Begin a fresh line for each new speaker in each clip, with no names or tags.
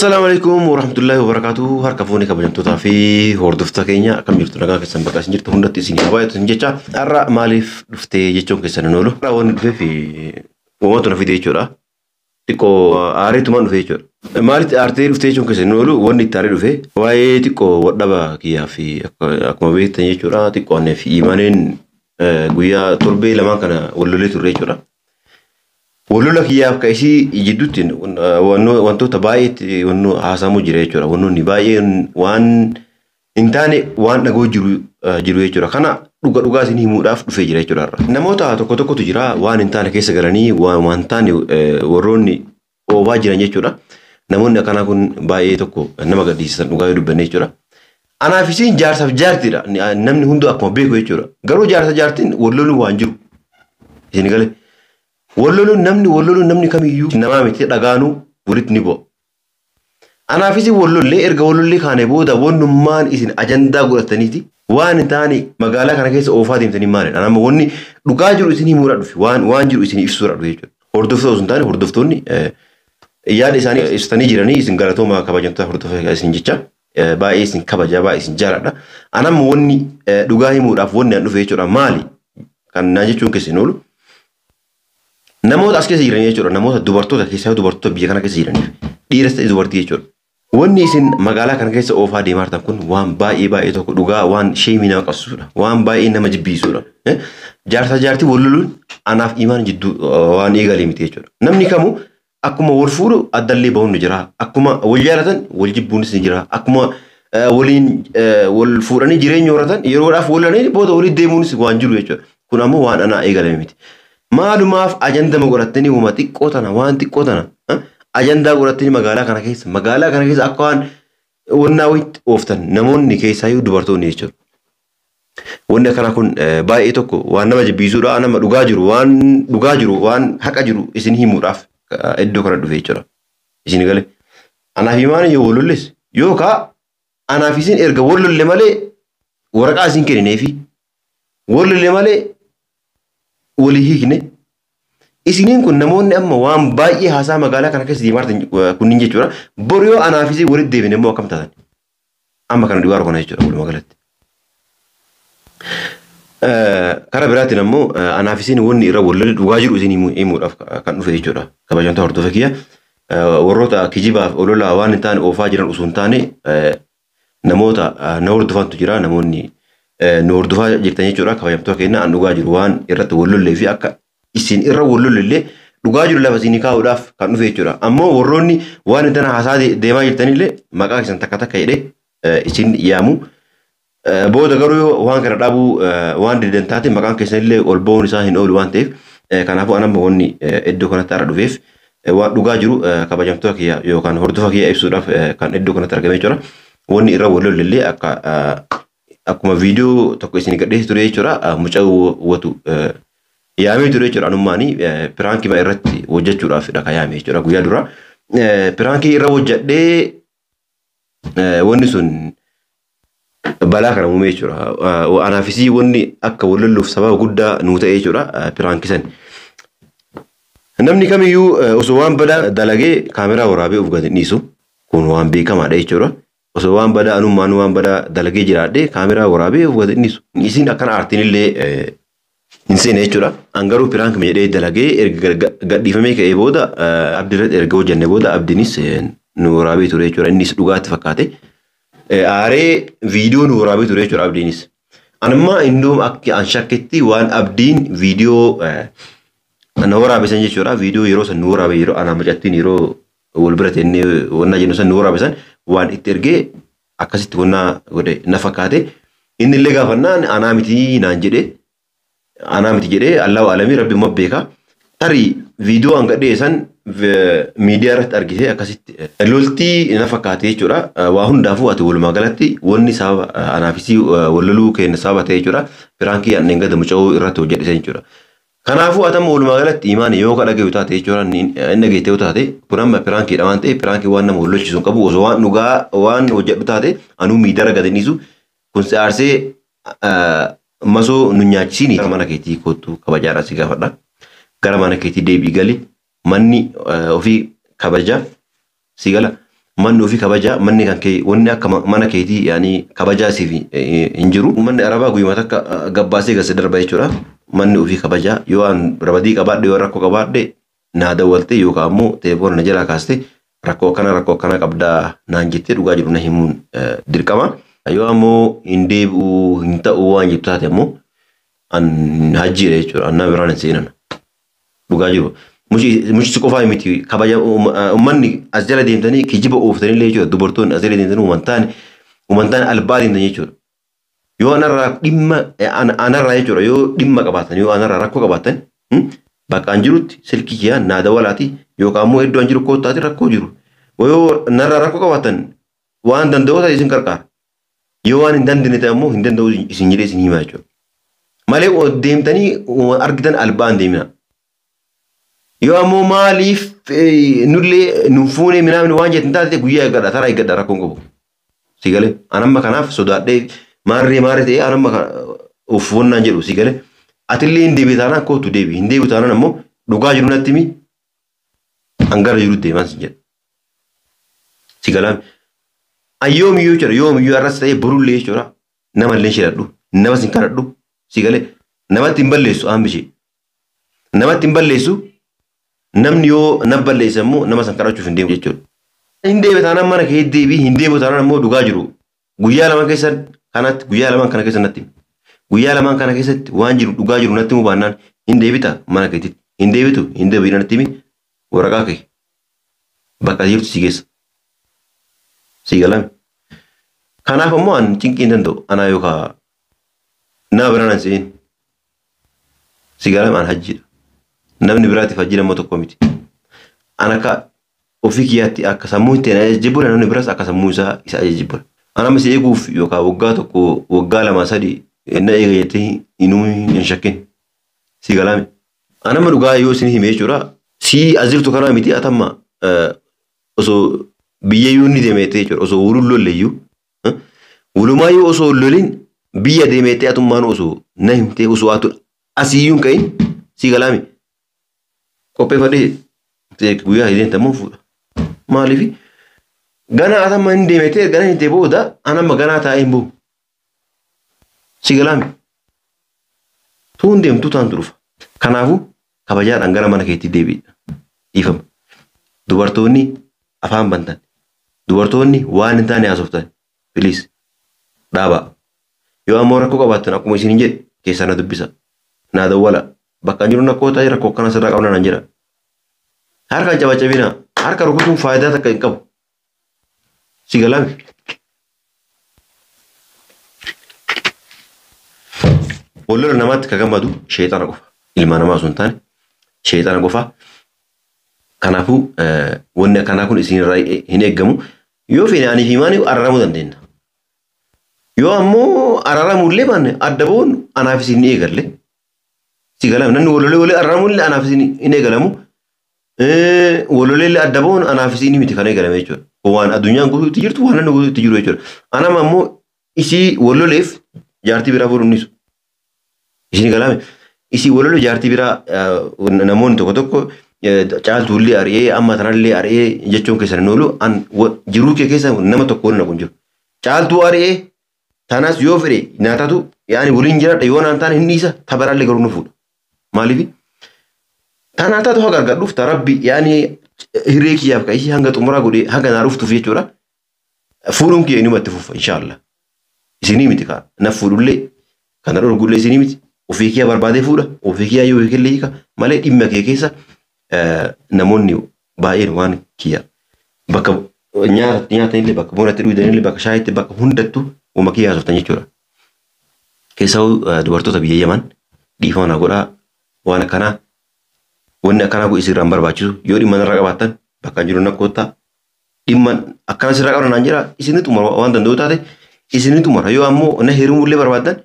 Assalaamu alaikum warahmatullahi wabarakatuh. Harka fuunee kabajamtootaa fi hordoftoota keenya, akkam jirtu? Nagaa keessan bakka isin jirtu hundatti isin haa baay'atu isin jecha. Har'a maaliif dhuftee jechuun keessan hin oolu. Har'a wanni dhufeef uumatu na fide jechuudha. Xiqqoo aareetumaan dhufe jechuudha. Maalitti aartee dhuftee jechuun keessan hin oolu. Wanni itti aaree dhufe waa'ee xiqqoo wadhaba kiyyaa fi akkuma beektan jechuudha. Xiqqoo annee fi imaaneen guyyaa torbee lamaan kana wal lolee turre jechuudha. Wal lola kiyyaaf ka isii jidduutti wantoota baay'eetti haasamuu jira jechuudha. Wantoonni baay'een waan hin taane waan dhagoo jiru jechuudha. Kana dhuga dhugaa isin himuudhaaf dhufee jira jechuudha har'a. Namoota tokko tokkotu jira, waan hin taane keessa galanii waan hin taane warroonni oofaa jiran jechuudha. Namoonni akkanaa kun baay'ee tokko nama gaddisiisan, dhugaa yoo dubbanne jechuudha. Anaaf isiin jaarsaaf jaartiidha. Namni hunduu akkuma beeku jechuudha. Garuu jaarsa jaartiin wal loluun waan jiru. Isin galee. Wal loluun, namni wal loluun, namni kamiyyuu namaa miti, dhagaanuu walitti ni bu'a. Anaaf isin wal lollee, erga wal lollee kaane booda wannummaan isin ajandaa godhataniiti waan hin taane magaalaa kana keessa oofaa deemtanii maalidha? Nama wanni dhugaa jiru isin himuudha dhufe, waan jiru isin ibsuudha dhufe jechuudha. Hordoftoota osoo hin taane hordoftoonni yaada isaanii ibsatanii jiranii, isin galatooma kabajamtoota hordoftoota isin jecha, baay'ee isin kabaja, baay'ee isin jaaladha. Anamma wanni dhugaa himuudhaaf wanni an dhufe jechuudha maali? Kan naan jechuun keessa hin oolu. Namoota as keessa jiran jechuudha. Namoota dubartoota keessaa, dubartoota biyya kana keessa jiraniif, dhiiras ta'e dubartii jechuudha. Wanni isin magaalaa kana keessa oofaa deemaa jirtan kun waan baay'ee baay'ee tokko dhugaa waan sheemii nama qabsiisudha. Waan baay'ee nama jibbisiisudha. Jaarsa jaartii wal loluun anaaf imaan jidduu waan eegalee miti jechuudha. Namni kamuu akkuma wal fuudhu addallee bahuun ni jira. Akkuma wal jaalatan wal jibbuunis ni jira. Akkuma waliin wal fuudhanii jireenya horatan yeroodhaaf wal lolanii booda walitti deemuunis waan jiru jechuudha. Kun ammoo waan anaa eegalame miti. Maalumaaf ajandama godhattanii uuma xiqqoo tana, waan xiqqoo tana ajandaa godhattanii magaalaa kana keessa akka waan wannaa wayitti ooftan, namoonni keessaayyuu dubartoonni jechuudha. Wanni akkanaa kun baay'ee tokko waan nama jibbisiisudha. Nama dhugaa jiru, waan dhugaa jiru, waan haqa jiru isin himuudhaaf iddoo kana dhufe jechuudha. Isin galee. Anaaf imaan yoo wal lolles, yookaan anaaf isin erga wal lolle malee waraqaa isin kennineefi wal lolle malee walii hiikne. Isiniin kun namoonni amma waan baay'ee haasaa magaalaa kana keessa deemaa jirtan kunniin jechuudha. Boru yoo anaaf isin walitti deebine immoo akkam taatan? Amma kana dhugaa kana jechuudha walumaa galatti. Karaa biraatiin ammoo anaaf isin wanni irra wal lolle dhugaa jiru isin himuudhaaf kan dhufe jechuudha. Kabajamtoota hordofaa kiyya, warroota kijibaaf ololaa waan hin taane oofaa jiran osoo hin taane, namoota na hordofantu jira, namoonni nu hordofaa jirtan jechuudha. Kabajamtoota keenya, an dhugaa jiru waan irratti wal lollee fi akka isin irra wal lolle dhugaa jiru lafa isinii kaa'uudhaaf kan dhufe jechuudha. Ammoo warroonni waan hin taane haasaa deemaa jirtanillee maqaa keessan takka takka jedhee isin yaamu. Booda garuu yoo waan kana dhabuu waan didan taate maqaan keessanillee ol ba'uun isaa hin oolu waan ta'eef, kanaafuu an amma wanni iddoo kanatti har'a dhufeef waan dhugaa jiru kabajamtoota kiyya yookaan hordofa kiyya ibsuudhaaf kan iddoo kanatti argame jechuudha. Wanni irra wal lolle akka akkuma viidiyoo tokko isin gadheessi ture jechuudha. Mucaa watu yaamee ture jechuudha. Anummaanii prankii irratti hojjechuudhaaf kan yaame jechuudha guyyaa dura. Prankii irra hojjedhee wanni sun balaa kana uume jechuudha. Anaafisii wanni akka wal lolluuf sababa guddaa nuu ta'e jechuudha prankii san. Namni kamiyyuu osoo waan badaa dalagee kaameraa waraabee of gadi dhiisu, kun waan beekamaadha jechuudha. Osoo waan badaa anummaan waan badaa dalagee jiraadhee kaameraa waraabee of gadi dhiisu. Isin akkana aartiin illee hin seene jechuudha. An garuu prank jedhee dalagee erga gadhiifamee ka'ee booda, abdii irratti erga hojjenne booda, abdiinis nu waraabee ture jechuudha. Innis dhugaatti fakkaate. Aaree viidiyoo nu waraabee ture jechuudha abdiinis. Anammaa indoom akka an shakketti waan abdiin viidiyoo na waraabe san jechuudha. Viidiyoo yeroo san nu waraabe, yeroo anaa mucattiin yeroo wal bira teennee wannaa jennu san nu waraabe san, waan itti ergee akkasitti wannaa godhe na fakkaate. Inni illee gaafannaan anaa miti naan jedhe. Anaa miti jedhee, Allahu alamii, rabbi immoo beeka. Tarii viidiyoo an gadhee san miidiyaa irratti argite akkasitti loltii na fakkaate jechuudha. Waa hundaafuu ati walumaa galatti wanni sababa anaafisii wal loluu keenya sababa ta'e jechuudha. Prankii anneen gada muca'uu irratti hojjedhe jechuudha. Kanaafuu atama walumaa galatti imaan yoo ka dhagayu taate jechuudha, inni dhageette yoo taate, kun amma prankiidha waan ta'eef, prankii waan nama wal lolchisu hin qabu. Osoo waan dhugaa waan hojjedhu taate anuu miidiyaa irra gadi dhiisu kun si aarsee masoo nu nyaachisiini. Gara mana keetii kottu, kabajaadhaan si gaafadha. Gara mana keetii deebii gali, manni ofii kabaja si gala. Manni ofii kabajaa, manni kan kee wanni akka mana keetii yaani kabajaa siif hin jiru. Manni arabaa guyyuma takka gabbaasee gasa darba jechuudha. Manni ofii kabajaa yoo an rabadii qabaadhe yoo rakkoo qabaadhe naa dawwaltee yookaan ammoo telefoona na jalaa kaastee rakkoo akkana qabdaa naan jettee dhugaa jiru na himuun dirqama. Yoo ammoo hin deebi'u hin ta'u waan jettu taate ammoo an hajjiidha jechuudha. Annaa biraan hin seenan. Dhugaa jiru. Mucisi qofaa miti kabaja uummanni as jala deemtanii kijiba ooftanii jechuudha. Dubartoonni as jala deemtanii uummantaan albaa deemtan jechuudha. Yoo anarraa dhimma anarraa jechuudha yoo dhimma qabaatan yoo anarraa rakkoo qabaatan bakka an jirutti silkii kiyyaa naa dawwalaati yookaan ammoo iddoo an jiru koottaati rakkoo jiru. Yoo narraa rakkoo qabaatan waan danda'u ta'e isin qarqaara. Yoo waan hin dandeenye ta'e ammoo hin danda'u isin jedhee isin hima jechuudha. Malee deemtanii argitan albaa hin deemina. Yoo ammoo maaliif nullee nun fuunee minaamni waan jettan taate guyyaa eeggadha taraa eeggadha rakkoon qabu. Si galee an amma kanaaf sodaadhee maarree maarree ta'ee an amma of wonnaan jedhu si galee atillee hin deebi taanaan kootu deebi hin deebi taanaan ammoo dhugaa jiru natti himi an gara jiru deemaan sin jedha. Si galaan an yoomiyyuu jechuudha yoomiyyuu har'as ta'ee borullee jechuudha namallee hin shidhadhu nama sin kadhadhu si galee namatti hin balleessu aan bishee namatti hin balleessu. Namni yoo na balleessa immoo nama san kadhachuuf hin deemu jechuudha. Hin deebi taanaan mana kee deebii hin deebi taanaan ammoo dhugaa jiru. Guyyaa lama keessa kanatti guyyaa lamaan kana keessa natti. Guyyaa lamaan kana keessatti waan jiru dhugaa jiru natti himuu baannaan hin deebita mana keetitti. Hin deebitu hin deebiin natti himi waraqaa kee bakka jirtu si geessa. Si galame. Kanaaf ammoo an cinqii hin danda'u anaa yookaan nama biraan an se'in. Si galame an hajjiidha. Namni biraatiif hajji nama tokko miti. An akka ofii kiyyaatti akka sammuu ittiin ajajjibula namni biraas akka sammuu isaa isa ajajjibula. An amma si eeguuf yookaan waggaa tokko waggaa lama sadi na eega jettee inuu hin shakkin. Si galaame. An amma dhugaa yoo isin hime jechuudha. Si as jirtu kanaa miti atamma osoo biyya iyyuu ni deemeettee jechuudha. Osoo wuluun lolle iyyuu. Walumaayyuu osoo lolin biyya deemeettee atummaan osoo na himtee osoo atu asiyyuu hin ka'in si galaame. Qopheeffadhee guyyaa hidheen tammoo fuudha. Maaliif ganaa atamma hin deemeetee gana hin ta'e booda an amma ganaa taa'ee hin bahu. Si galaame. Tuun deemtuu taantu dhufa. Kanaafuu kabajaadhaan gara mana keetti deebiidha. Dhiifama. Dubartoonni afaan bantan. Dubartoonni waan hin taane haasoftan. Please dhaabaa. Yoo ammoo rakkoo qabaattan akkuma isin jedhe keessaa na dubbisa. Naa dawwala. Bakka jiru rakkoo ta'e rakkoo akkana sirraa qabna naan jedha. Harka cabacabina. Harka rukutuun faayidaa takka hin qabu. Si galaame. Wallola namaatti kan gammadu sheexana qofa. Ilma namaa osoo hin taane sheexana qofa. Kanaafuu wanni akkanaa kun isinirraa hin eeggamu. Yoo feene anii fi himaanii araaramuu dandeenya. Yoo ammoo araaramuu baanne adda ba'uun anaaf isin ni eegalle. Si galaame namni walolee walee araaramuu illee anaaf isin hin eegalamu. Walolee illee adda ba'uun anaaf isin miti kan eegalame jechuudha. Waan addunyaan guutuu itti jirtu waan namni guutuu itti jiru jechuudha. Anama ammoo isii waloleef jaartii biraa fuudhuun nisu. Isin galaame isii walolee jaartii biraa namoonni tokko tokko caaltuullee ari'ee amma tanallee ari'ee jechuun keessan hin oolu an jiruu kee keessa nama tokko waliin kun jiru. Caaltuu ari'ee tanas yoo fedhe nyaatatu yaani waliin jiraadha yoo naan taane hin dhiisa tabaraallee garuu nu fuudha. Maaliif? Tanaa taatu haga argadhuuf ta rabbi yaani hirree kiyyaaf ka ishii hanga xumuraa godhee hanga naa dhuftuuf jechuudha. Fuudhuun kiyya inuma itti fufa inshaallah. Isinii miti kaa na fuudhullee kana dhorgullee isinii miti ofii kiyya barbaadee fuudha ofii kiyya yoo hiikellee hiika malee dhimma kee keessa namoonni baay'een waan kiyya bakka nyaata nyaatanillee bakka bunatti dhuganillee bakka shaayitti bakka hundattuu uuma kiyya haasoftan jechuudha. Keessaa dubartoota biyya Yaman dhiifama na godhaa waan akkanaa wanni akkanaa kun isinirraa hin barbaachisu yoo dhimma narraa qabaattan bakka jiru na koottaa dhimma akkana sirraa qabna naan jira isinni xumura waan danda'u taate isinni xumura yoo ammoo na heerumullee barbaaddan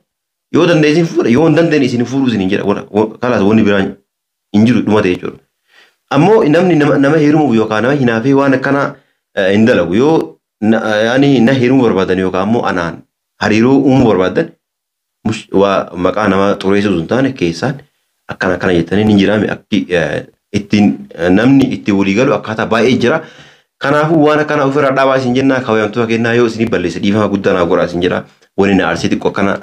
yoo danda'e isin fuudha yoo hin dandeenye isin fuudhuu isin jedha kalaas wanni biraan hin jiru dhumate jechuudha. Ammoo namni nama heerumuuf yookaan nama hinaafee waan akkanaa hin dalagu yoo yaani na heerumuu barbaadan yookaan ammoo anaan hariiroo uumuu barbaadan waa maqaa nama xureessuu hin taane keessaan akkana akkana jettanii ni jiraame akki ittiin namni itti walii galu akkaataa baay'ee jira. Kanaafuu waan akkana ofirraa dhaabaa isin jennaa kabajamtoota kennaa yoo isinii balleesse dhiifama guddaa naa godhaa isin jedha. Wani na arsii xiqqoo akkana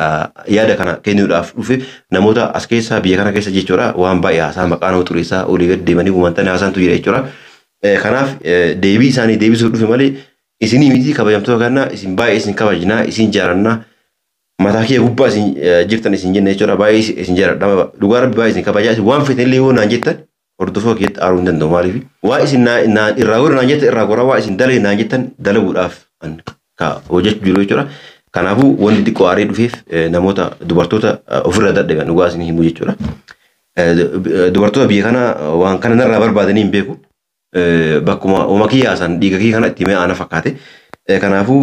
yaada kana kennuudhaaf dhufe namoota as keessa biyya kana keessa jechuudha waan baay'ee haasaa maqaa nama xureessaa olii gad deemanii uummatan haasaantu jira jechuudha. Kanaaf deebii isaanii deebisuuf dhufe malee isinii miti kabajamtoota kennaa isin baay'ee isin kabajnaa isin jaalannaa mataa kee gubbaa isin jirtan isin jenna jechuudha baay'ee isin jaaladha dhugaa rabbi baay'ee isin kabajaa isin waan feetan illee yoo naan jettan hordofoo keetti aaruu hin danda'u maaliif waa isin naan irraa godhu naan jettan irraa goraa waa isin dalee naan jettan dalaguudhaaf ka hojjechuu jiru jechuudha. Kanaafuu wanti xiqqoo aaree dhufeef namoota dubartoota ofirra dadhaban dhugaa isin himu jechuudha. Dubartoota biyya kana waan kana narraa barbaadanii hin beeku. Bakkuma uuma kiyyaa san dhiiga kiyya kana itti mi'aa ana fakkaate. Kanaafuu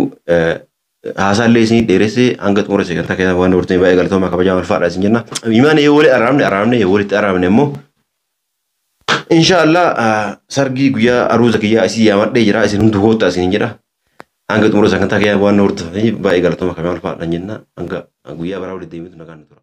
haasaallee isin dheeressee hanga xumura sagantaa keessaa waan dabartanii baay'ee galatoomaa kabajaa malfaadha isin jenna. Imaan yoo wali araamne araamne yoo walitti araamne immoo inshaallah sargii guyyaa aruuza kiyyaa isin yaamadhee jira isin hundi koottaa isin jedha. Hanga xumura sagantaa keessaa waan hordoftaniif baay'ee galatoomaa kabajaa malfaadha jenna. Hanga guyyaa biraa walitti deebitu nagaan tura.